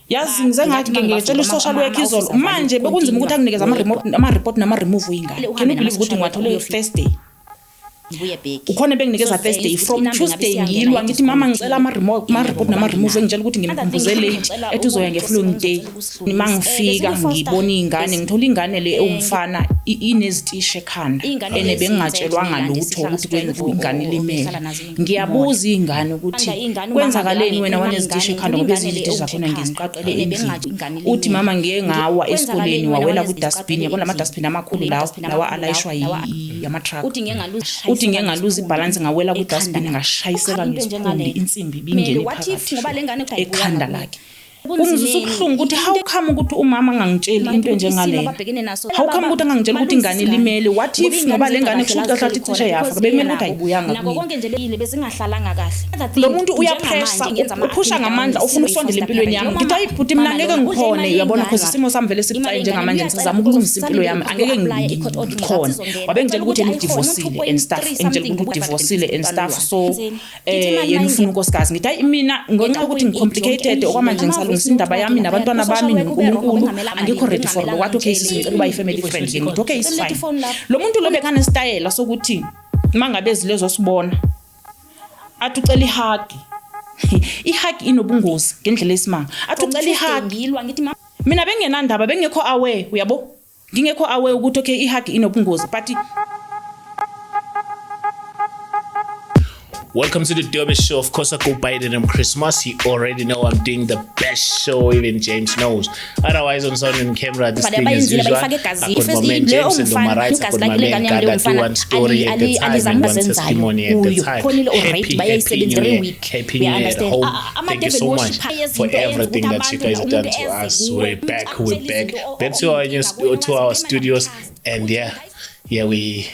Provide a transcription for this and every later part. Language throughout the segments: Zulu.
Yazi ngize ngathi ke ngiyotshela i-social worker izolo manje bekunzima ukuthi anginikeze ama-remote ama-report nama-remove ingane. Can you believe ukuthi ngiwathole Thursday? Ukhona benginikeza Thursday from Tuesday ngilwa ngithi mama ngicela ama-remote ama-report nama-remove engitshela ukuthi ngimkhumbuze late ethi uzoya nge-following day. Uma ngifika ngibona ingane ngithola ingane le ewumfana inezitishi ekhanda ene bengingatshelwanga lutho ukuthi kwenziwa ingane ilimele. Ngiyabuza iy'ngane ukuthi kwenzakaleni wena wanezitishi ekhanda ngoba ezinye izitishi zakhona ngiziqaqele endlini. Uthi mama ngiye ngawa esikoleni wawela kwi-dustbin yabona lama-dustbin amakhulu lawa lawa alayishwa ama-truck. Uthi ngiye ngaluza ibhalansi ngawela kwi-dustbin ngashayiseka ngesiphundu insimbi ibingene phakathi ekhanda lakhe. Kungizwisa ubuhlungu ukuthi how come ukuthi umama angangitsheli into enjengalena. How come ukuthi angangitsheli ukuthi ingane ilimele? What if ngoba le ngane kusho ukuthi kahle kahle icishe yafa bekumele ukuthi ayibuyanga kumina. Lo muntu uyapressa uphusha ngamandla ufuna ukusondela empilweni yami. Ngithi hayi bhuti mina ngeke ngikhone uyabona cause isimo sami vele sibucayi njengamanje ngisazama ukulungisa impilo yami angeke ngikhone. Wabe ngitshela ukuthi yena udivosile and stuff engitshela ukuthi udivosile and stuff so eh yena ufuna unkosikazi ngithi hayi mina ngenxa yokuthi ngicomplicated okwamanje ngisalungisa indaba yami nabantwana bami noNkulunkulu angikho ready for lo wathi okay sisi ngicela uba i-family friend ke ngithi okay it's fine lo muntu lo bekanesitayela sokuthi mangabe ezilezo sibona athi ucela ihug ihug inobungozi ngendlela esimanga athi ucela ihug mina bengenandaba bengekho aware uyabo ngingekho aware ukuthi okay ihug inobungozi but Welcome to the Durban Show. Of course, I go by the name Christmas. You already know I'm doing the best show, even James knows. Otherwise, on sound and camera, this thing is usual. I got my man James and on my right, I got my man Gada, do one story at the time and one testimony at the time. Happy, happy New Year. Happy New Year at home. Thank you so much for everything that you guys have done to us. We're back, we're back. Back to our, to our studios. And yeah, yeah, we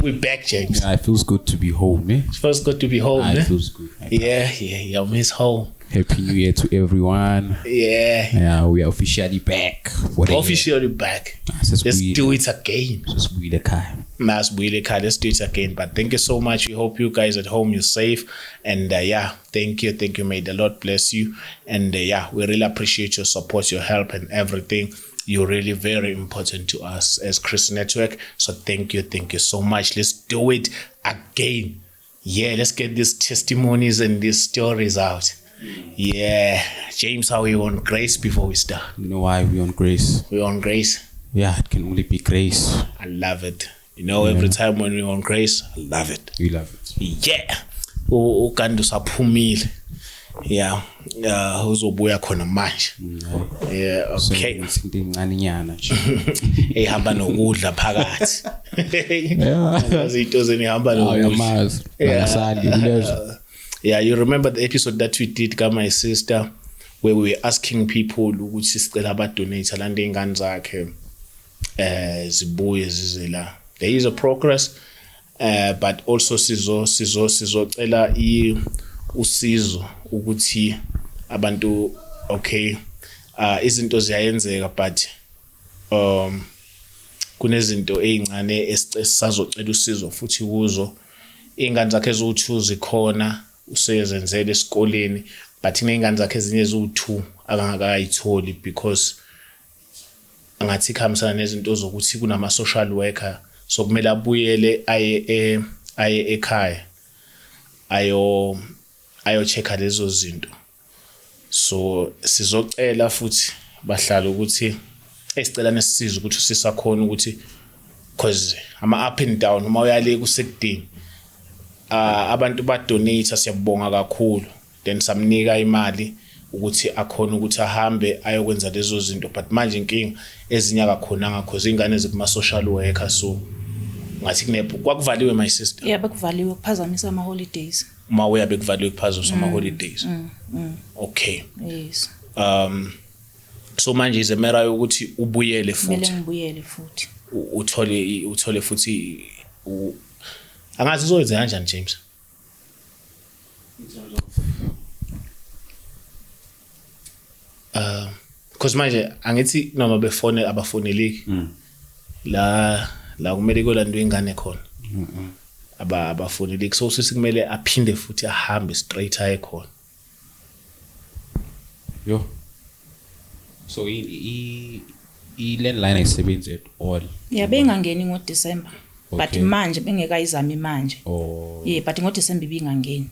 we back, James. Yeah, it feels good to be home. Eh? It feels good to be home. Ah, eh? It feels good. Yeah, yeah, yeah. I miss home. Happy New Year to everyone. Yeah. Yeah, we are officially back. For the Officially back. Year. Let's do it again. Sesibuyile ekhaya. Masibuyile ekhaya. Let's do it again. But thank you so much. We hope you guys at home you're safe. And yeah, thank you. Thank you. May the Lord bless you. And yeah, we really appreciate your support, your help, and everything. You're really very important to us as Chris Network. So thank you. Thank you so much. Let's do it again. Yeah, let's get these testimonies and these stories out. Yeah. James, how are you on grace before we start? You know why we on grace? We're on grace. Yeah, it can only be grace. I love it. You know, every time when we're on grace, I love it. We love it. Yeah. Ukanti usaphumile. Yeah. Uzobuya khona manje. Yeah, okay. Into encane nyana nje. Ehamba nokudla phakathi. Yeah. Izinto zenihamba nokudla. Uyamazi. Angasali kulezo. Yeah, you remember the episode that we did ka my sister where we were asking people ukuthi sicela ba donate lande ingane zakhe zibuye zize la. There is a progress but also sizocela usizo ukuthi abantu okay izinto ziyayenzeka but kunezinto ezincane esisazocela usizo futhi kuzo. Ingane zakhe eziwu2 zikhona usezenzele esikoleni but kuneyingane zakhe ezinye eziwu2 akangakayitholi because angathi khamisana nezinto zokuthi kunama social worker so kumele abuyele aye ekhaya ayo checka lezo zinto. So sizocela futhi bahlala ukuthi esicela nesisizo ukuthi sisakhona ukuthi because ama up and down uma uyale kusekudini abantu ba donate siyabonga kakhulu then samnika imali ukuthi akhona ukuthi ahambe ayokwenza lezo zinto but manje inkinga ezinye akakhonanga because ingane zikuma social worker so ngathi kunepho kwakuvaliwe my sister. Yeah, bekuvaliwe kuphazamisa ama holidays. Uma uya bekuvaliwe kuphazamisa ama holidays. Okay. Yes. So manje izemera yokuthi ubuyele futhi. Kumele ngibuyele futhi. Uthole futhi angazi uzoyenza kanjani James. Because manje angithi noma befone abafoneleki la kumele kolandwe ingane khona abafoneleki so sisi kumele aphinde futhi ahambe straight aye khona. Yo. So i-landline ayisebenzi at all? Yeah, bengangeni ngoDecember, but manje bengekayizami manje. Oh. Yeah, but ngoDecember ibingangeni.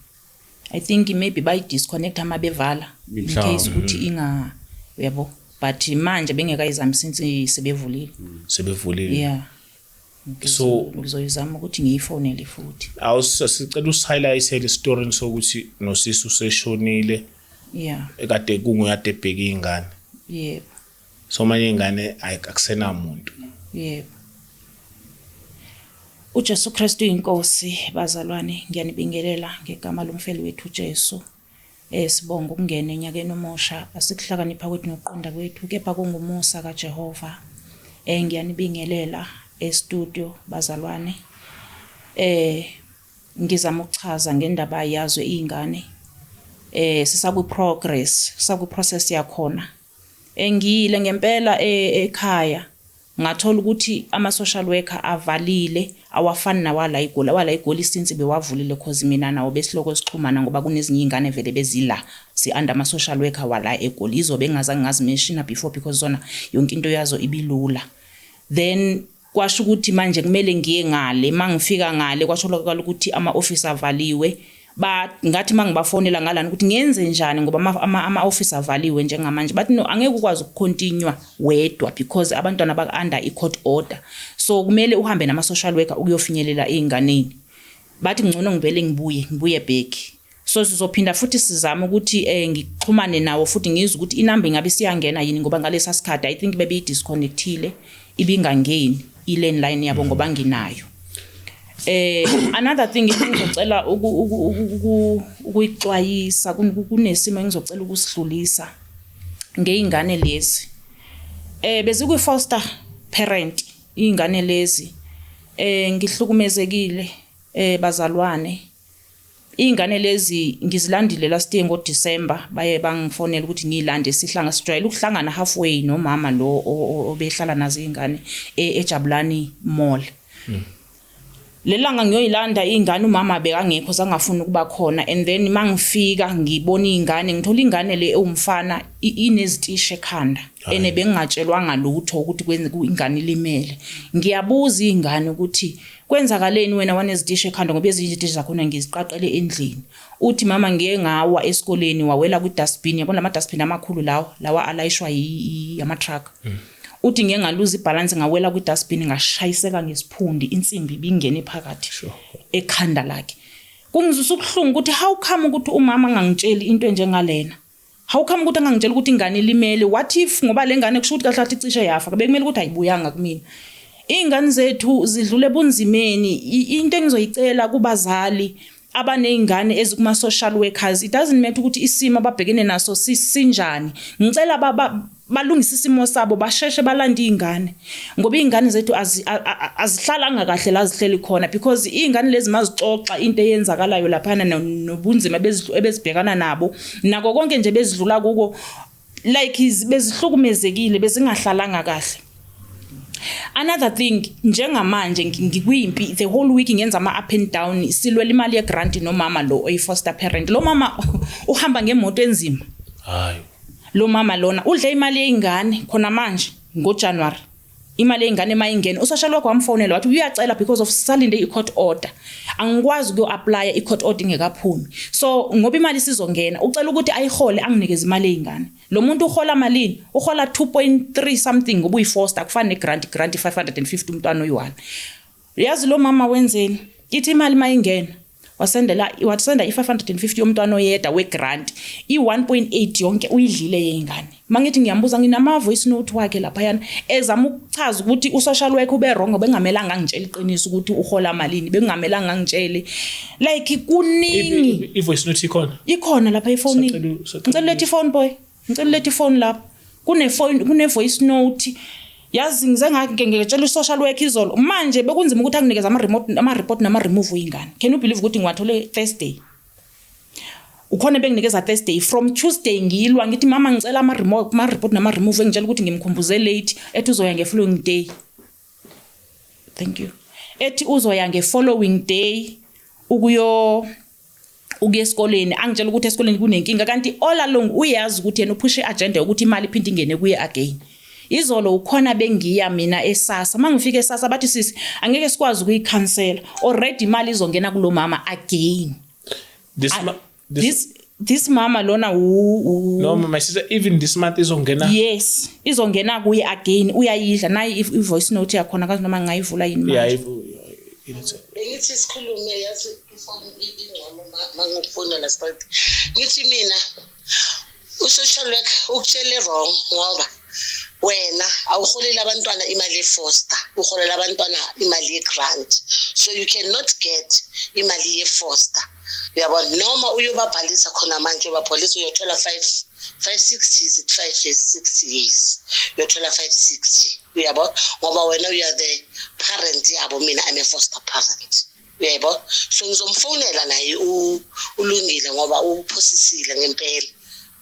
I think maybe bayi-disconnect ama bevala in Mhlawumbe. case ukuthi inga, uyabo, but manje bengekayizami since sebevulile. Sebevulile. Yeah. So Ngizoyizama ukuthi ngiyifonele futhi. Awusicela usihighlight le story sokuthi nosisi useshonile ekade kunguyade ebheka ingane. Yebo. So manje ingane akusenamuntu. Yebo. UJesu Kristu inkosi, bazalwane, ngiyanibingelela ngegama lomfeli wethu uJesu. Sibonga ukungena enyakeni omusha, asikuhlakanipha kwethu nokuqonda kwethu, kepha kungumusa kaJehova. Ngiyanibingelela e-studio bazalwane. Ngizama ukuchaza ngendaba yazo izingane. Sisakwi progress, sisakwi process yakhona. Engiyile ngempela ekhaya, ngathola ukuthi ama social worker avalile, awafani nawala iGoli. Awala iGoli since bewavulile, cause mina nawo besiloko sixhumana ngoba kunezinye izingane vele bezila si under ama social worker wala eGoli, izobe engazange ngazimentiona before because zona yonke into yazo ibilula. Then kwasho ukuthi manje kumele ngiye ngale. Mangifika ngale kwatholakala ukuthi ama office avaliwe. Ba ngathi mangibafonela ngalana ukuthi ngenze njani ngoba ama office avaliwe njengamanje, bathi no, angeke ukwazi ukucontinue wedwa because abantwana baka under i court order, so kumele uhambe nama social worker ukuyofinyelela einganeni. Bathi ngcono ngivele ngibuye back. So sizophinda futhi sizame ukuthi ngixhumane nawo futhi, ngizwe ukuthi inamba ingabe siyangena yini, ngoba ngalesa sikhathi I think bebeyi disconnectile, ibingangeni i-landline yabo ngoba nginayo. Another thing engizocela ukuyixwayisa, kunesimo engizocela ukusidlulisa ngeingane lezi bezikwi foster parent ingane lezi. Ngihlukumezekile bazalwane. Ingane lezi ngizilandile last year ngoDecember, baye bangifonela ukuthi ngiyilande, sihlanga sijwayele ukuhlangana halfway nomama lo obehlala nazo ingane eJabulani Mall. Lelanga ngiyoyilanda ingane, umama bekangekho, sangafuna ukuba khona, and then mangifika ngibona ingane, ngithola ingane le ewumfana inezitishi ekhanda, ene bengingatshelwanga lutho ukuthi ingane ilimele. Ngiyabuza ingane ukuthi kwenzakaleni wena wanezitishi ekhanda, ngoba ezinye izitishi zakhona ngiziqaqele endlini. Uthi mama, ngiye ngawa esikoleni, wawela kwi-dustbin, yabona lama dustbin amakhulu lawa alayishwa ama-truck. Uthi ngiye ngaluza ibalance, ngawela kwi-dustbin, ngashayiseka ngesiphundi, insimbi ibingene phakathi ekhanda lakhe. Kungizwisa ubuhlungu ukuthi how come ukuthi umama angangitsheli into enjengalena, how come ukuthi angangitshela ukuthi ingane ilimele? What if, ngoba le ngane kusho ukuthi kahle kahle icishe yafa, bekumele ukuthi ayibuyanga kumina. Iy'ngane zethu zidlule ebunzimeni. Into engizoyicela kubazali abaney'ngane ezikuma-social workers, it doesn't matter ukuthi isimo ababhekene naso sinjani, ngicela balungise isimo sabo, basheshe balande iy'ngane, ngoba iy'ngane zethu azihlalanga kahle la zihleli khona, because iy'ngane lezi mazixoxa into eyenzakalayo laphana nobunzima ebezibhekana nabo nako konke nje bezidlula kuko, like bezihlukumezekile, bezingahlalanga kahle. Another thing, njengamanje ngikwimpi the whole week, ngenza ama up and down, silwela imali ye-grant nomama lo oyi-foster parent. Lo mama uhamba ngemoto enzima. Hayi. Lo mama lona udle imali yey'ngane khona manje ngoJanuary. Imali yey'ngane mayingena, usocial worker wamfonela wathi uyacela because of sisalinde i-court order, angikwazi ukuyo-applya i-court order ingekaphumi, so ngoba imali isizongena ucela ukuthi ayihole anginikeze imali yey'ngane. Lo muntu uhola malini? Uhola 2.3 something ngoba uyi-foster, akufani ne-grant, grant 550 umntwana oyi-one. Yazi lo mama wenzeni? Ithi imali mayingena wasendela, wasenda i-550 yomntwana oyedwa wegrant, i-1.8 yonke uyidlile yey'ngane. Mangithi ngiyambuza, nginama-voice note wakhe laphayana ezama ukuchaza ukuthi u-social worker ube wrong, bengamelanga angitshele iqiniso ukuthi uhola malini, bengamelanga angitshele, like kuningi. I-voice note ikhona? Ikhona lapha efonini. Sacela Ngicela ulethe ifone boy, ngicela ulethe ifone lapha, kune-phone, kune-voice note. Yazi ngize ngake ngitshela i-social worker izolo, manje bekunzima ukuthi anginikeze ama-remote, ama-report nama-remove uyingane. Can you believe ukuthi ngiwathole Thursday? Ukhona benginikeza Thursday, from Tuesday ngilwa, ngithi mama ngicela ama-remote, ama-report nama-remove, engitshela ukuthi ngimkhumbuze late, ethi uzoya nge-following day. Thank you. Ethi uzoya nge-following day ukuyo Ukuya esikoleni, angitshela ukuthi esikoleni kunenkinga, kanti all along uyazi ukuthi yena uphushe i-agenda yokuthi imali iphinde ingene kuye again. Izolo ukhona bengiya mina eSASSA, uma ngifika eSASSA bathi, sisi, angeke sikwazi ukuyikhansela, already imali izongena kulo mama again. This, this, This mama lona No, my sister, even this month izongena. Yes, izongena kuye again, uyayidla. Nayi i-voice note yakhona, kazi noma ngingayivula yini Yeah, manje. If, Bengithi sikhulume, yazi ifoni ingcono mangikufonela straight. Ngithi mina u-social work ukutshele wrong, ngoba wena awuholeli abantwana imali ye-foster, uholela abantwana imali ye-grant, so you cannot get imali ye-foster, uyabona? Noma uyobabhalisa khona manje, uyobabhalisa, uyothola 5 560, is it 560? Yes, uyothola 560, uyabona? Ngoba wena you are the parent yabo, mina I'm a foster parent, uyayibona? So ngizomfonela naye uLungile, ngoba uphosisile ngempela,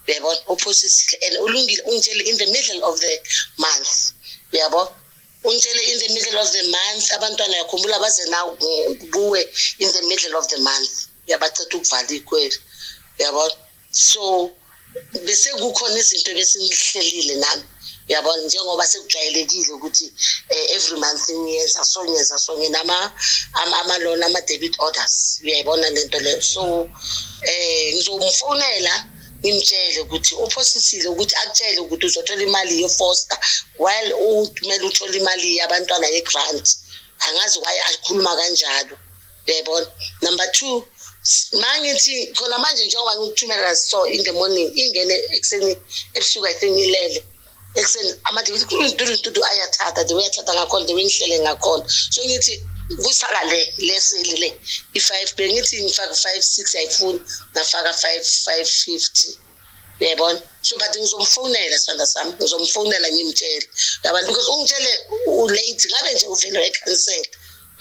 uyayibona? Uphosisile, and uLungile ungitshele in the middle of the month, uyabo? Ungitshele in the middle of the month. Abantwana, yakhumbula, baze na kuwe in the middle of the month, uyabaceda ukuvala ikweli, uyabona? So bese kukhona izinto ebesinihlelile nami, uyabona, njengoba sekujwayelekile ukuthi every month ngiyenza so, ngiyenza so, nginama ama-loan, ama-debit orders, uyayibona lento leyo? So ngizomfonela ngimtshele ukuthi uphosisile ukuthi akutshele ukuthi uzothola imali ye-foster while kumele uthole imali yabantwana ye-grant. Angazi why akhuluma kanjalo, uyayibona? Number two, mangithi khona manje, njengoba ngikuthumela so in the morning, ingene ekuseni, ebusuku, I think ngilele, ekuseni ama-debit ayathatha, the way athatha ngakhona, the way ngihlele ngakhona. So ngithi kusala le leseli le i-five, bengithi ngifake 5 6, ayifuni, ngafaka 5 550, uyayibona? So but ngizomfonela, sithanda sami, ngizomfonela ngimtshele, uyabona? Because ungitshele u-late, ngabe nje uvele wayikhansela,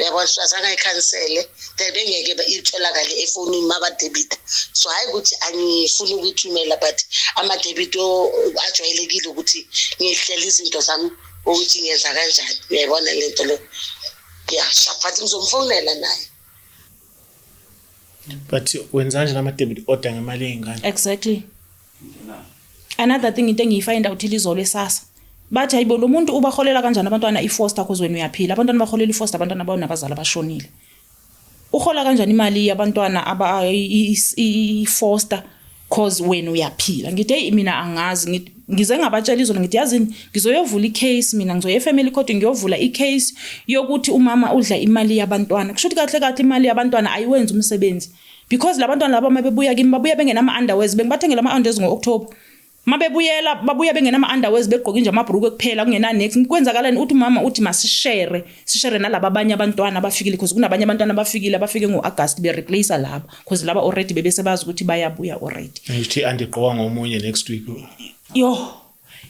uyabona? So azange ayikhansele, then bengeke itholakale efonini mabadebita. So hhayi ukuthi angifuni ukuyithumela, but ama-debit ajwayelekile ukuthi ngihlele izinto zami ukuthi ngiyenza kanjani, uyayibona le nto le? Ya, sharp, but ngizomfonela naye. But wenza kanjani ama-debit order ngemali yey'ngane? Exactly, another thing, into engiyifind out izolo eSASSA, bathi, hayibo, lo muntu ubaholela kanjani abantwana i-foster, cause wena uyaphila? Abantwana baholela i-foster, abantwana abanabazali abashonile. Uhola kanjani imali yabantwana aba i-foster cause wena uyaphila? Ngithi, hey, mina angazi. Ngithi ngize ngabatshela izolo, ngithi, yazini, ngizoyovula i-case mina, ngizoya e-family court, ngiyovula i-case yokuthi umama udla imali yabantwana. Kusho ukuthi kahle kahle imali yabantwana ayiwenzi umsebenzi, because labantwana laba uma bebuya kimi babuya bengenama-underwears. Bengibathengela ama-underwears ngo-October. Mabebuyela babuya bengenama-underwears, begqoke nje amabhruku kuphela, kungena-nex. Kwenzakalani? Uthi umama uthi masishere, sishere nalaba abanye abantwana abafikile, because kunabanye abantwana abafikile, abafike ngo-August, be-replace laba, because laba already bebese bazi ukuthi bayabuya already. Ngithi andigqoka ngomunye next week. Yo,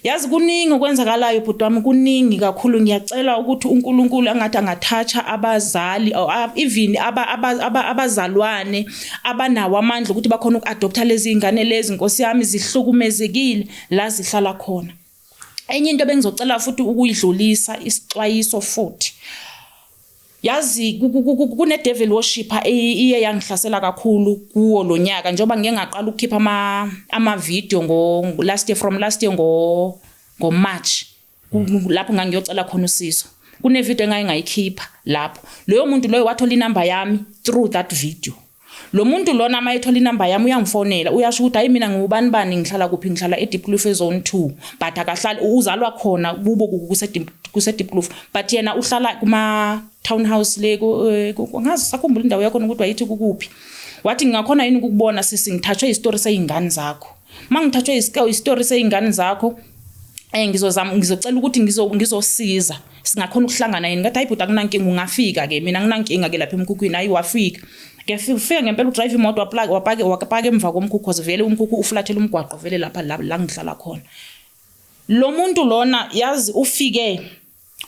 yazi kuningi okwenzakalayo, bhuti wami, kuningi kakhulu. Ngiyacela ukuthi uNkulunkulu angathi angathatha abazali or even abazalwane abanawo amandla ukuthi bakhona uku-adopta lezi ngane lezi, nkosi yami, zihlukumezekile la zihlala khona. Enye into bengizocela futhi ukuyidlulisa, isixwayiso futhi, yazi kune devil worshipper iye yangihlasela kakhulu kuwo lo nyaka, njengoba ngike ngaqala ukukhipha ama video ngo last year, from last year ngo March, lapho ngangiyocela khona usizo. Kune video engake ngayikhipha lapho, loyo muntu loyo wathola inamba yami through that video. Lo muntu lona uma ethola inamba yami uyangifonela, uyasho ukuthi, hayi, mina ngiwubani bani, ngihlala kuphi, ngihlala eDiepkloof zone 2, but akahlali, uzalwa khona kubo kuse-Diepkloof, but yena uhlala kuma townhouse le angazi, sakhumbula indawo yakhona ukuthi wayithi kukuphi. Wathi, ngingakhona yini ukukubona sisi, ngithathwe isitori seyingane zakho, uma ngithathwe isitori seyingane zakho, ngizozama, ngizocela ukuthi ngizosiza, singakhona ukuhlangana yini? Ngathi, hayi bhuti, akunankinga, ungafika ke, mina nginankinga ke lapha emkhukhwini. Hayi, wafika, ngiyafika ngempela, udrive imoto, waplaka, wapaka, wapaka emva komkhukhu, cause vele umkhukhu uflathela umgwaqo vele lapha la ngihlala khona. Lo muntu lona, yazi, ufike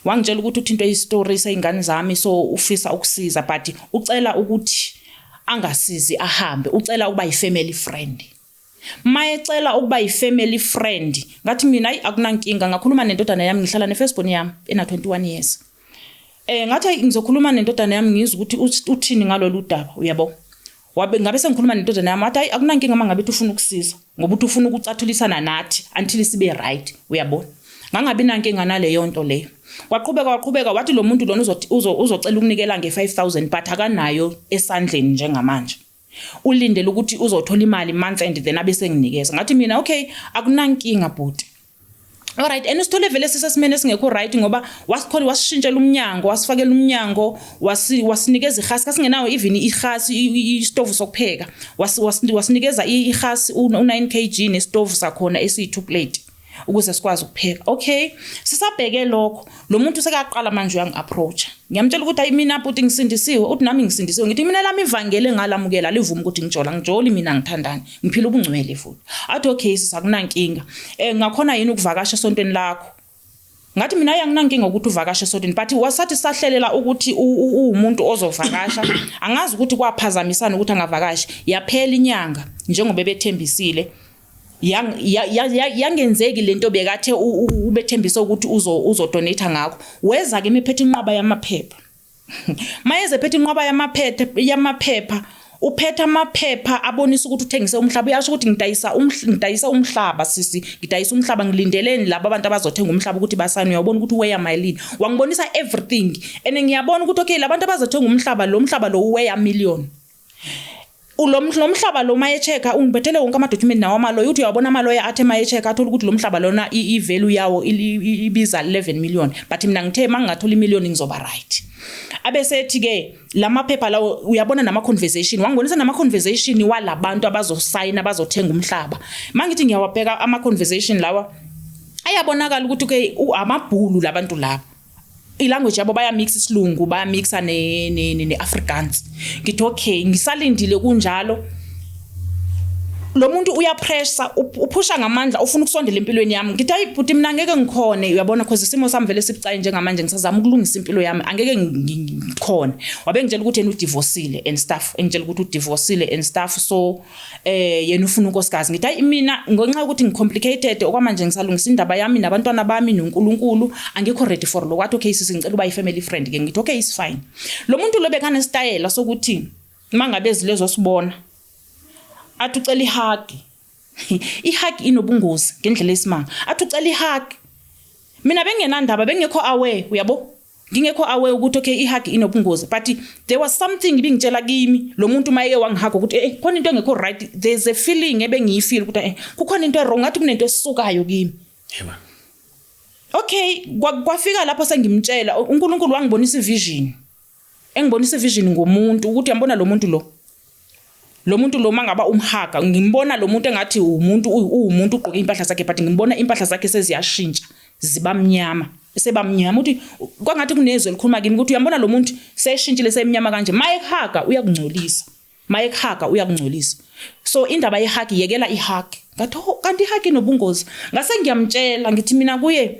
wangitshela ukuthi uthintwe isitori seyingane zami, so ufisa ukusiza, but ucela ukuthi angasizi ahambe, ucela ukuba yi-family friend. Mayecela ukuba yi-family friend, ngathi mina, hayi, akunankinga. Ngakhuluma nendodana yami, ngihlala ne-firstborn yami ena 21 years. Ngathi, hayi, ngizokhuluma nendodana yami ngizwe ukuthi uthini ngalolu daba, uyabo? Wabe ngabe sengikhuluma nendodana yami, wathi hayi, akunankinga uma ngabe ufuna ukusiza, ngoba uthi ufuna ukucathulisana nathi until sibe right, uyabona. Ngangabi nankinga naleyo nto leyo. Kwaqhubeka, waqhubeka, wathi lo muntu lona uzocela ukunikela nge-5000, but akanayo esandleni njengamanje, ulindele ukuthi uzothola imali month end, then abe senginikeza. Ngathi mina, okay, akunankinga bhuti. Alright, and usithole vele sisesimene esingekho right, ngoba wasikhona wasishintshela umnyango, wasifakela umnyango, wasinikeza ihasi, kasingenawo even ihasi, isitovu sokupheka. Wasinikeza ihasi u9 kg nesitovu sakhona esiyi2 plate ukuze sikwazi ukupheka. Okay, sisabheke lokho, lo muntu sekaqala manje uyangi-approach. Ngiyamtshela ukuthi hayi, mina bhuti ngisindisiwe. Uthi nami ngisindisiwe. Ngithi mina lami ivangeli engalamukela livuma ukuthi ngijola, ngijoli mina, ngithandani, ngiphila ubungcwele futhi. Athi okay sisi, akunankinga, ngakhona yini ukuvakasha esontweni lakho? Ngathi mina ayanginankinga ukuthi uvakashe esontweni, but wasathi sahlelela ukuthi uwumuntu ozovakasha, angazi ukuthi kwaphazamisana ukuthi angavakashi. Yaphela inyanga njengoba bethembisile, yangenzeki lento bekathe ubethembise ukuthi uzodonate ngakho. Weza ke imiphethe inqwaba yamaphepha. Mayeze phethe inqwaba yamaphepha, uphethe amaphepha abonisa ukuthi uthengise umhlaba. Uyasho ukuthi ngidayisa umhlaba sisi, ngidayisa umhlaba, ngilindeleni laba abantu abazothenga umhlaba ukuthi basayine. Uyabona ukuthi uweya malini? Wangibonisa everything and ngiyabona ukuthi okay, labantu abazothenga umhlaba, lo mhlaba lo uweya million. Lo mhlaba lo maye-check-a, ungibethele wonke amadokhumenti nawo amaloya, uthi uyabona amaloya athe maye-check-a athola ukuthi lo mhlaba lona i-value yawo ibiza 11 million, but mina ngithe uma ngingathola imillion ngizoba right. Abesethi-ke la maphepha lawo, uyabona, nama-conversation, wangibonisa nama-conversation walabantu abazosayina, abazothenga umhlaba. Ma ngithi ngiyawabheka ama-conversation lawa, ayabonakala ukuthi okay, amabhulu labantu laba, ilanguage yabo bayamix isilungu, bayamixa ne-Afrikaans. Ngithi okay, ngisalindile kunjalo, lo muntu uyapressa, uphusha ngamandla, ufuna ukusondela empilweni yami. Ngithi hayi bhuti, mina angeke ngikhone, uyabona, cause isimo sami vele sibucayi njengamanje, ngisazama ukulungisa impilo yami, angeke ngikhone. Wabe ngitshela ukuthi yena udivorcile and stuff, engitshela ukuthi udivorcile and stuff, so yena ufuna unkosikazi. Ngithi hayi, mina ngenxa yokuthi ngicomplicated okwamanje, ngisalungisa indaba yami nabantwana bami noNkulunkulu, angikho ready for lokho. Wathi okay sisi, ngicela uba i-family friend ke. Ngithi okay, is fine. Lo muntu lo bekanesitayela sokuthi mangabe ezilezo sibona, athi ucela ihug. Ihug inobungozi ngendlela esimanga. Athi ucela ihug. Mina bengenandaba, bengekho aware, uyabo, ngingekho aware ukuthi okay, ihug inobungozi, but there was something ibingitshela kimi lo muntu mayeke wangihaga ukuthi khona into engekho right. There's a feeling ebengiyifeel ukuthi kukhona into wrong, ngathi kunento esukayo kimi. Okay, kwafika lapho sengimtshela, uNkulunkulu wangibonisa ivision, engibonisa ivision ngomuntu ukuthi uyambona lo muntu lo, lo muntu lo mangaba umhaga. Ngimbona lo muntu engathi umuntu, uwumuntu ugqoke impahla zakhe, but ngimbona impahla zakhe seziyashintsha ziba mnyama, sebamnyama. Uthi kwangathi kunezwe elikhuluma kimi ukuthi uyambona lo muntu seshintshile, semnyama kanje, mayekuhaga uyakungcolisa, mayekuhaga uyakungcolisa. So indaba yehug, yekela ihug. Ngathi oh, kanti ihug inobungozi. Ngase ngiyamtshela, ngithi mina kuye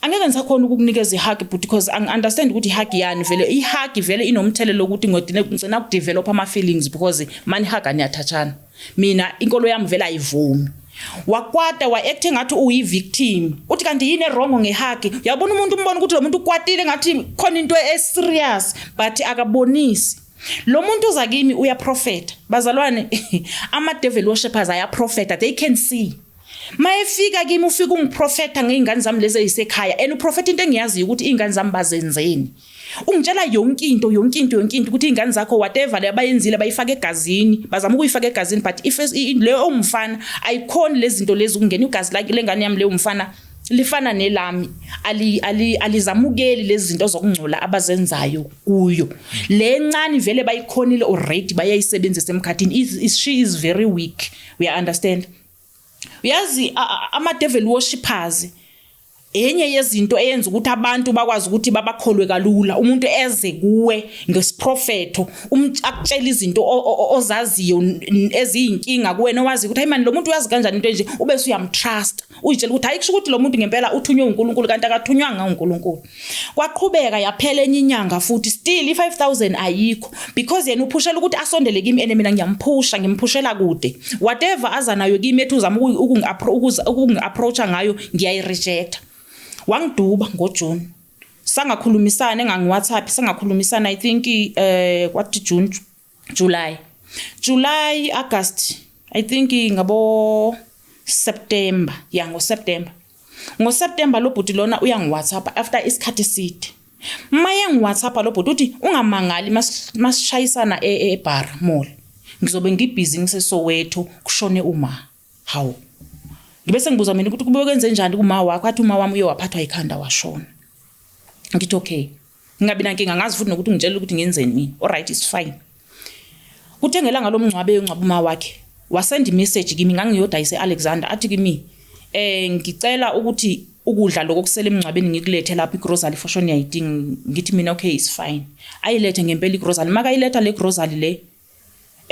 angeke ngisakhona ukukunikeza ihug but because angi-understand ukuthi ihug yani vele, ihug vele inomthelelo ukuthi ngigcina ukudevelop ama-feelings because manihaga niyathathana, mina inkolo yami vele ayivumi. Wakwata, wa-act engathi uyi-victim. Uthi kanti yini e-wrong ngehug? Uyabona umuntu, umbona ukuthi lo muntu ukwatile, ngathi khona into e-serious, but akabonisi. Lo muntu uza kimi uyaprofeta. Bazalwane, ama-devil worshippers ayaprofeta, they can see. Mayefika kimi ufika ungiprofeta ngey'ngane zami lezi eyisekhaya, and uprofeta into engiyaziyo ukuthi iy'ngane zami bazenzeni. Ungitshela yonke into, yonke into, yonke into, ukuthi iy'ngane zakho whatever le abayenzile bayifake egazini, bazama ukuyifaka egazini, but if leyo ongumfana ayikhoni lezi zinto lezi ukungena igazi lakhe lengane yami leyo mfana lifana nelami, ali alizamukeli lezi zinto zokungcola abazenzayo kuyo. Le ncane vele bayikhonile already, bayayisebenzisa emkhathini. She is very weak, we understand. Uyazi, ama devil worshippers, enye yezinto eyenza ukuthi abantu bakwazi ukuthi babakholwe kalula, umuntu eze kuwe ngesiprofetho, akutshela izinto ozaziyo eziyinkinga kuwena, owazi ukuthi hayi man, lo muntu uyazi kanjani into enje, ube usuyamtrust, uyitshela ukuthi hayi, kusho ukuthi lo muntu ngempela uthunywe uNkulunkulu, kanti akathunywanga uNkulunkulu. Kwaqhubeka, yaphela enye inyanga futhi, still i5000 ayikho, because yena uphushela ukuthi asondele kimi and mina ngiyamphusha, ngimphushela kude. Whatever aza nayo kimi ethi uzama ukungi-approacha ngayo, ngiyayirejecta. Wangiduba ngoJune, sangakhulumisana, engangi-WhatsApp, sangakhulumisana. I think kwathi June, July. July, August, I think ngabo September, ya, ngo September. Ngo September lo bhuti lona uyangi WhatsApp after isikhathi eside. Maye ngi WhatsApp lo bhuti uthi ungamangali masishayisana ebar mall. Ngizobe ngibhizi ngiseSoweto kushone uma. Hawu. Ngibe sengibuza mina ukuthi kube kwenze njani kuma wakho, athi uma wami uye waphathwa ikhanda washona. Ngithi okay. Ngingabi nankinga, ngazi futhi nokuthi ungitshela ukuthi ngenzeni mina. Alright, it's fine. Kuthe ngelanga lomngcwabo eyongcwaba uma wakhe, wasenda imessage kimi, ngangiyodayisa e-Alexander, athi kimi ngicela ukuthi ukudla lokho kusele emngcwabeni ngikulethe lapho, igrocery for sure niyayidinga. Ngithi mina okay, it's fine. Ayilethe ngempela igrocery. Makayiletha le grocery le,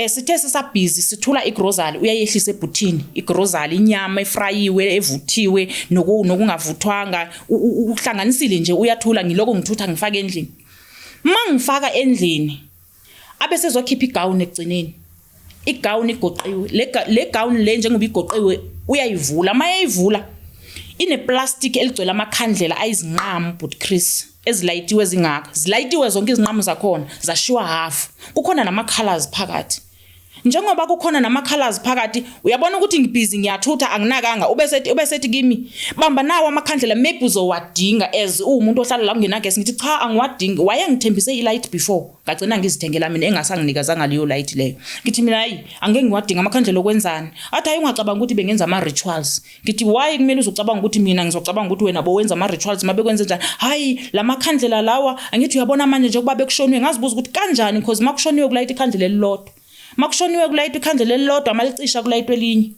sithe sisabhizi sithula igrocery, uyayehlisa ebhuthini igrocery, inyama efrayiwe evuthiwe nokungavuthwanga, uhlanganisile nje, uyathula. Ngiloko ngithutha ngifaka endlini. Mangifaka endlini abe sezokhipha igawuni ekugcineni, igawuni igoqiwe le gown le, njengoba igoqiwe uyayivula. Mayeyivula ineplastic eligcwele amakhandlela ayizinqamu, but Chris, ezilayitiwe zingaka, zilayitiwe zonke izinqamu zakhona, zashiwa half, kukhona nama colors phakathi. Njengoba kukhona nama colors phakathi, uyabona ukuthi ngibhizi ngiyathutha, anginakanga. Ubesethi kimi, bamba nawo amakhandlela, maybe uzowadinga as uwumuntu ohlala la kungenagesi. Ngithi cha, angiwadingi, wayengithembise i-light before, ngagcina ngizithengela mina, engasanginikazanga leyo light leyo. Ngithi mina hayi, angeke ngiwadinga amakhandlela, okwenzani? Athi hayi, ungacabanga ukuthi bengenza ama-rituals. Ngithi why kumele uzocabanga ukuthi mina ngizocabanga ukuthi wena bowenza ama-rituals? Mabe kwenze njani? Hayi, la makhandlela lawa, angithi uyabona manje njengoba bekushoniwe. Ngazibuza ukuthi kanjani, because makushoniwe kulayita ikhandlela elilodwa, makushoniwe kulayitwa ikhandlela elilodwa, malicisha kulayitwa elinye.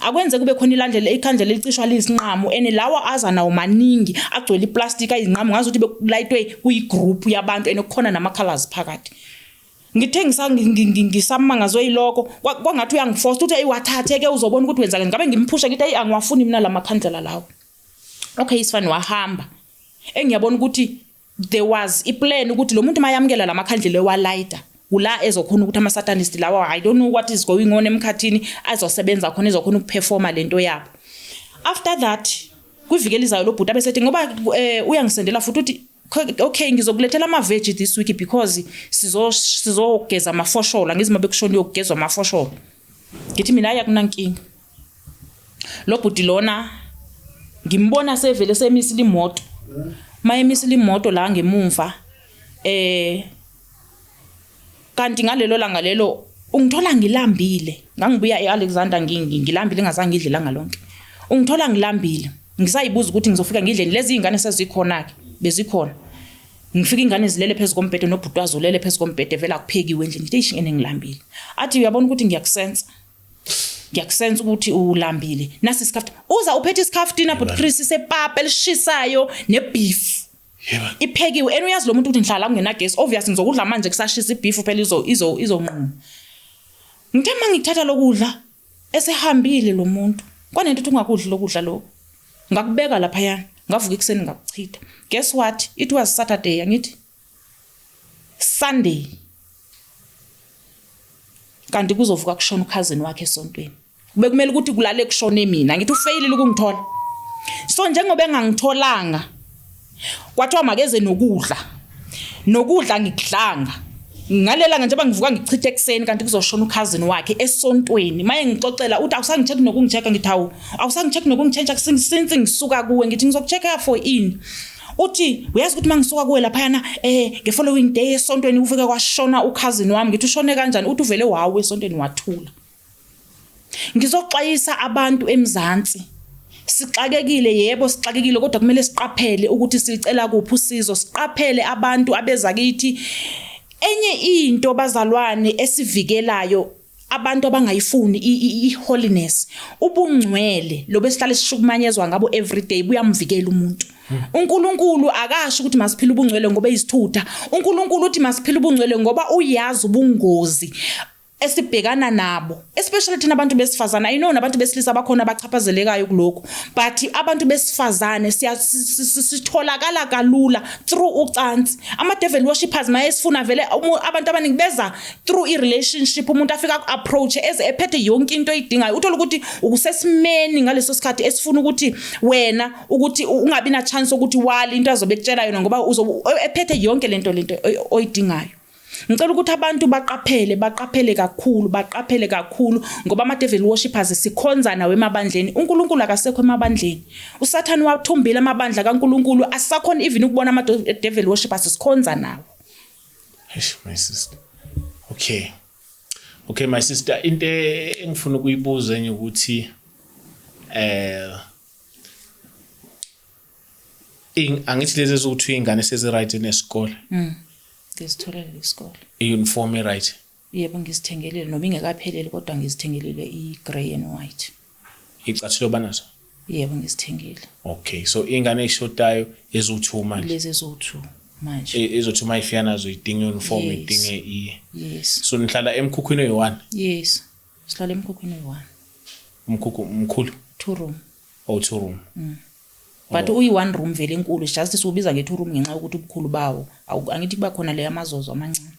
Akwenze kube khona ilandlela ikhandlela elicishwa liyisinqamu, and lawa aza nawo maningi, agcwele iplastic ayizinqamu, ngazi ukuthi bekulayitwe kuyigroup yabantu, and kukhona nama-colors phakathi. Ngithe ngisamangazwe yiloko, kwangathi uyangiforce ukuthi ayiwathathe ke, uzobona ukuthi wenza ngabe. Ngimphusha ngithi ayi, angiwafuni mina la makhandlela lawo. Okay, isifani wahamba. Engiyabona ukuthi there was iplan ukuthi lo muntu mayamukela la makhandlela ewalayita, kula ezokhona ukuthi ama-satanist lawa, I don't know what is going on emkhathini, azosebenza khona, ezokhona ukuperforma lento yabo. After that, kwiviki elizayo lo bhuti abesethi ngoba uyangisendela futhi uthi okay, ngizokulethela ama-veg this week because sizogeza amafosholo, angizi uma bekushona uyokugezwa amafosholo. Ngithi mina hayi, akunankinga. Lo bhuti lona ngimbona sevele semisile imoto, mayemisile imoto la ngemumva, kanti ngalelo langa lelo ungithola ngilambile, ngangibuya eAlexander ngilambile, ngazange ngidle langa lonke. Ungithola ngilambile, ngisayibuza ukuthi ngizofika ngidleni, lezi ingane sezikhona ke, bezikhona. Ngifika ingane zilele phezu kombhede, nobhuti wazo ulele phezu kombhede, vele akuphekiwe endlini. Ngithi eish, ngene ngilambile. Athi uyabona ukuthi ngiyakusensa, ngiyakusensa ukuthi ulambile, nasi isikhafu. Uza uphethe isikhafutina, but Chris, sepapa elishisayo nebeef iphekiwe, and uyazi lo muntu ukuthi ngihlala kungenagesi, obvious ngizokudla manje kusashisa ibeef phela, izo izo izonquma. Ngithe mangithatha lokudla esehambile lo muntu, kwanento ukuthi ungakudli lokudla lokho, ngakubeka laphayana, ngavuka ekuseni ngakuchitha. Guess what, it was Saturday, angithi Sunday kanti kuzovuka kushona ukhazini wakhe esontweni. Bekumele ukuthi kulale kushone mina. Ngithi ufeyilile ukungithola, so njengoba engangitholanga, kwathiwa makeze nokudla, nokudla ngikudlanga ngalela njengoba ngivuka ngichithe ekuseni, kanti kuzoshona ukhazini wakhe esontweni. Maye ngixoxela uthi awusangi-check nokungi-check. Ngithi hawu, awusangi-check nokungi-check since ngisuka kuwe. Ngithi ngizoku-check for ini? Uthi uyazi ukuthi mangisuka kuwe laphayana nge-following day esontweni ufike kwashona ukhazini wami. Ngithi ushone kanjani? Uthi uvele wawu esontweni wathula. Ngizoxwayisa abantu eMzansi. Sixakekile, yebo sixakekile, kodwa kumele siqaphele ukuthi sicela kuphi usizo, siqaphele abantu abeza kithi. Enye into, bazalwane, esivikelayo, abantu abangayifuni i-holiness, ubungcwele lobe sihlale sishukumanyezwa ngabo everyday, buyamvikela umuntu. uNkulunkulu akasho ukuthi masiphile ubungcwele ngoba eyisithutha. uNkulunkulu uthi masiphile ubungcwele ngoba uyazi ubungozi esibhekana nabo, especially thina abantu besifazane. I know nabantu besilisa bakhona abachaphazelekayo kulokhu, but abantu besifazane sitholakala kalula through ucansi. Ama devil worshippers mayesifuna vele, abantu abaningi beza through i relationship. Umuntu afika approach eze ephethe yonke into oyidingayo, uthola ukuthi ukusesimeni ngaleso sikhathi esifuna ukuthi wena ukuthi ungabi na chance ukuthi wali into azobe ekutshela yona, ngoba uzobe ephethe yonke lento oyidingayo. Ngicela ukuthi abantu baqaphele, baqaphele kakhulu, baqaphele kakhulu ngoba ama devil worshippers sikhonza nawo emabandleni. UNkulunkulu akasekho emabandleni. USathane wathumbile amabandla kaNkulunkulu, asisakhona even ukubona ama devil worshippers sikhonza nawo. Eish my sister. Okay. Okay my sister, into engifuna ukuyibuza enye ukuthi angithi lezi ezokuthi ingane sezi right nesikole. Ngizitholele isikole. I-uniform i-right. Yebo, ngizithengelile noma ingekapheleli kodwa ngizithengelile i-grey and white. Icathulo banazo? Yebo, ngizithengile. Okay, so ingane eshodayo eziwu-2 manje. Lezi eziwu-2 manje. Ezothi uma ifika nazo idinga i-uniform, Yes. idinge i Yes. So nihlala emkhukhwini oyi-1? Yes. Sihlala emkhukhwini oyi-1. Umkhukhu mkhulu? 2 room. Oh, 2 room. But uyi-1 room vele enkulu, just siwubiza nge-2 room ngenxa yokuthi ubukhulu bawo. Angithi kuba khona le amazozo amancane.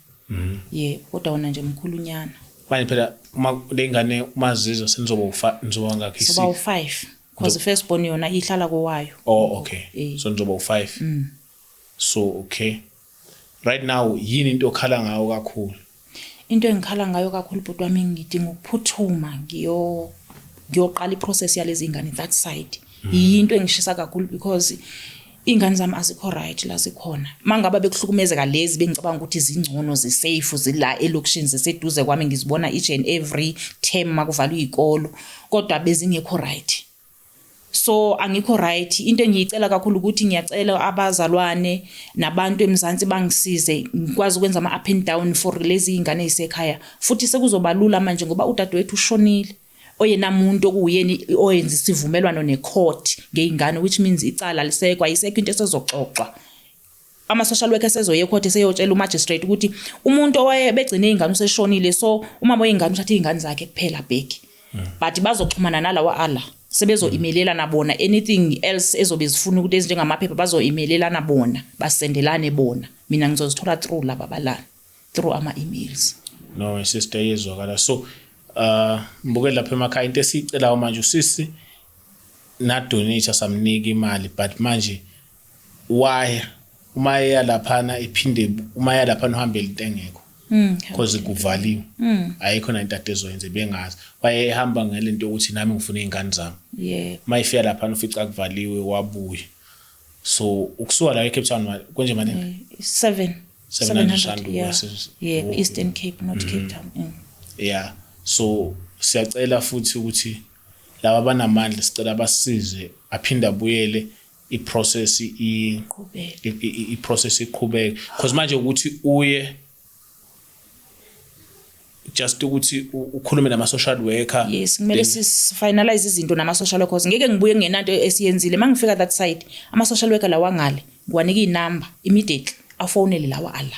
Yebo, kodwa wona nje mkhulunyana. Manje phela uma le ngane umazizwa senizoba nizoba ngakhi? Soba u-5 because first born yona ihlala kowayo. Oh, okay. So nizoba u-5. So okay. Right now yini into okhala ngayo kakhulu? Into engikhala ngayo kakhulu bhuti wami, ngidinga ukuphuthuma ngiyoqala iprocess yalezi ingane that side. Yinto engishisa kakhulu because ingane zami azikho right la zikhona. Mangabe bekuhlukumezeka lezi bengicabanga ukuthi zingcono, zisafe, zila elokishini, ziseduze kwami, ngizibona each and every term makuvalwa izikolo, kodwa bezingekho right. So angikho right. Into engiyicela kakhulu ukuthi ngiyacela abazalwane nabantu eMzansi bangisize ngikwazi ukwenza ama up and down for lezi ingane ezisekhaya. Futhi sekuzoba lula manje ngoba udadewethu ushonile, oyena muntu okuyena oyenza isivumelwano necourt ngeingane, which means icala lisekho, ayisekho into esezoxoxwa. Ama social worker sezoye ecourt seyotshela umagistrate ukuthi umuntu owayebegcine ingane useshonile, so umama weingane uthatha izingane zakhe kuphela bheki. But bazoxhumana nalawa ala sebezo-emailelana bona anything else ezobe zifuna ukuthi ezinjengamaphepha bazo-emailelana bona, basendelane bona. Mina ngizozithola through laba balana, through ama-emails. No my sister, iyezwakala. So mbuke lapha emakhaya into esiyicelayo manje, usisi na donate samnika imali, but manje why uma eya laphana iphinde uma eya laphana uhambele into engekho because kuvaliwe, ayikho na into ade ezoyenza bengazi. Wayehamba ngelento yokuthi nami ngifuna izingane zami. Uma ifika laphana ufica kuvaliwe, wabuya. So ukusuka la eCape Town konje malini? 7 700 rand. Yeah. Yeah, Eastern Cape, not Cape Town. Yeah, so siyacela futhi ukuthi laba abanamandla sicela basize aphinde abuyele iprocess iprocess iqhubeke, because manje ukuthi uye just ukuthi ukhulume nama social worker. Yes, kumele si finalize izinto nama social workers. Ngeke ngibuye ngenanto esiyenzile. Mangifika that side, ama social worker lawa ngale ngiwanika inumber immediately, afonele lawa ala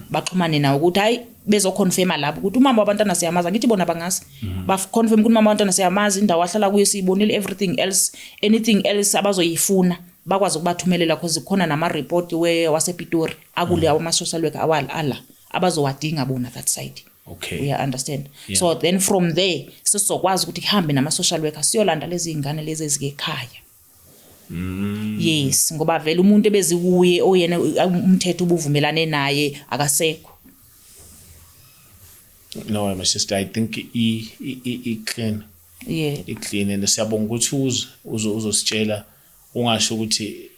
baxhumane nawo ukuthi hayi, bezoconfirma lapho ukuthi umama wabantwana siyamazi. Ngithi bona bangazi, baconfirm ukuthi umama wabantwana siyamazi, indawo ahlala kuyo siyibonile, everything else, anything else abazoyifuna bakwazi ukubathumelela, because kukhona nama report we wasePitori akule ama social worker awala ala abazowadinga bona that side. Okay. Uya understand? Yeah. So then from there sizokwazi ukuthi kuhambe nama social worker siyolanda lezi ingane lezi ezikekhaya. Yes, ngoba vele umuntu ebezikuye oyena umthetho ubuvumelane naye akasekho. No my sister, I think i clean. I clean, and siyabonga ukuthi uze uzositshela, ungasho ukuthi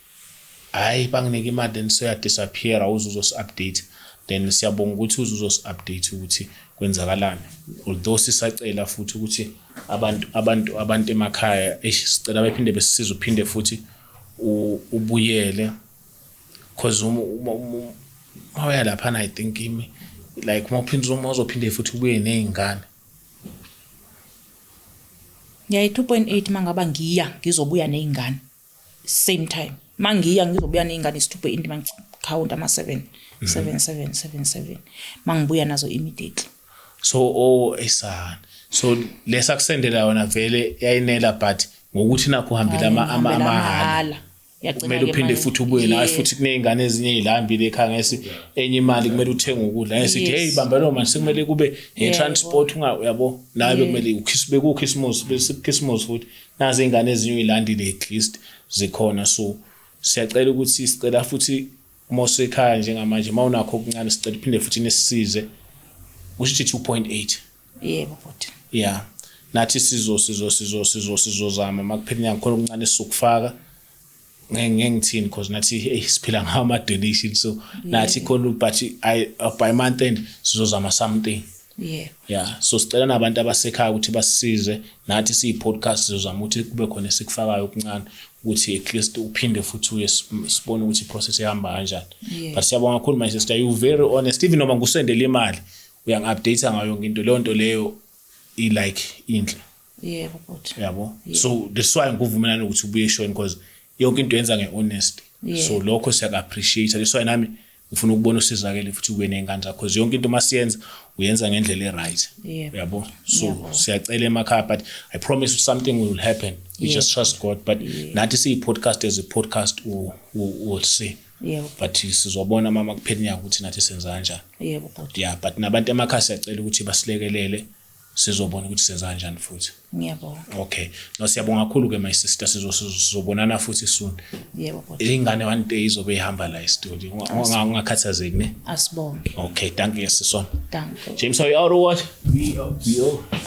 hayi banginike imali then soya disappear, awuze uzos update. Then siyabonga ukuthi uze uzos update ukuthi kwenzakalani, although sisacela futhi ukuthi abantu emakhaya, eish, sicela bephinde besisize, uphinde futhi ubuyele, because uma uya laphana, I think imi like uma uphinde uma uzophinde futhi ubuye nezingane. Ngiyayi 2.8 mangaba ngiya ngizobuya nezingane same time. Mangiya ngizobuya nezingane is 2.8, mangicount ama 7 7 7 7 7 mangibuya nazo immediately. So oh esana, so lesa kusendela yona vele yayinela, but ngokuthi nakho uhambile ama amahala kumele uphinde futhi ubuye nawe futhi kuney'ngane ezinye ey'lambile ekhaya, ngesi enye imali kumele uthenge ukudla, ngesithi hey, bamba lo manje sekumele kube ne-transport, uyabo, nawe bekumele bekukhisimusi, bekukhisimusi futhi nazi iy'ngane ezinye uy'landile, at least zikhona. So siyacela ukuthi sicela futhi Uma usekhaya njengamanje uma unakho okuncane sicela uphinde futhi nisisize. Kusho ukuthi 2.8. Yebo bhuti. Yeah. Nathi sizo sizo sizo sizo sizozama makuphela inyanga khona okuncane sizokufaka. Ngeke ngithini because nathi hey siphila ngawo ama donation so nathi khona but I by month end sizozama something. Yebo. Yeah, so sicela nabantu abasekhaya ukuthi basisize nathi siyi podcast sizozama ukuthi kube khona esikufakayo okuncane ukuthi at least uphinde futhi uye sibone ukuthi i-process ihamba kanjani. But siyabonga kakhulu my sister, you very honest even noma ngikusendele imali uyangi-update ngayo yonke into leyo nto leyo i like inhle. Yebo bhuti. Yabo. So that's why ngikuvumelana ukuthi ubuye eshweni because yonke into yenza nge-honesty. So lokho siyaku-appreciate. That's why nami ngifuna ukubona usizakele futhi ube ney'ngane zakho because yonke into masiyenza uyenza ngendlela e-right. Yabo. So siyacela emakhaya but I promise something will happen. We just trust God but nathi siyi-podcast as a podcast we'll see. Yebo. But sizobona mama kuphela inyanga ukuthi nathi senza kanjani. Yebo bhuti. Yeah, but nabantu emakhaya siyacela ukuthi basilekelele sizobona ukuthi senza kanjani futhi. Ngiyabonga. Okay. No siyabonga kakhulu ke my sister sizobonana futhi soon. Yebo bhuti. Ingane one day izobe ihamba la e-studio. Ungakhathazeki ne. Asibonge. Okay, thank you sisona. Danko. James, are you out or what? We out. We out.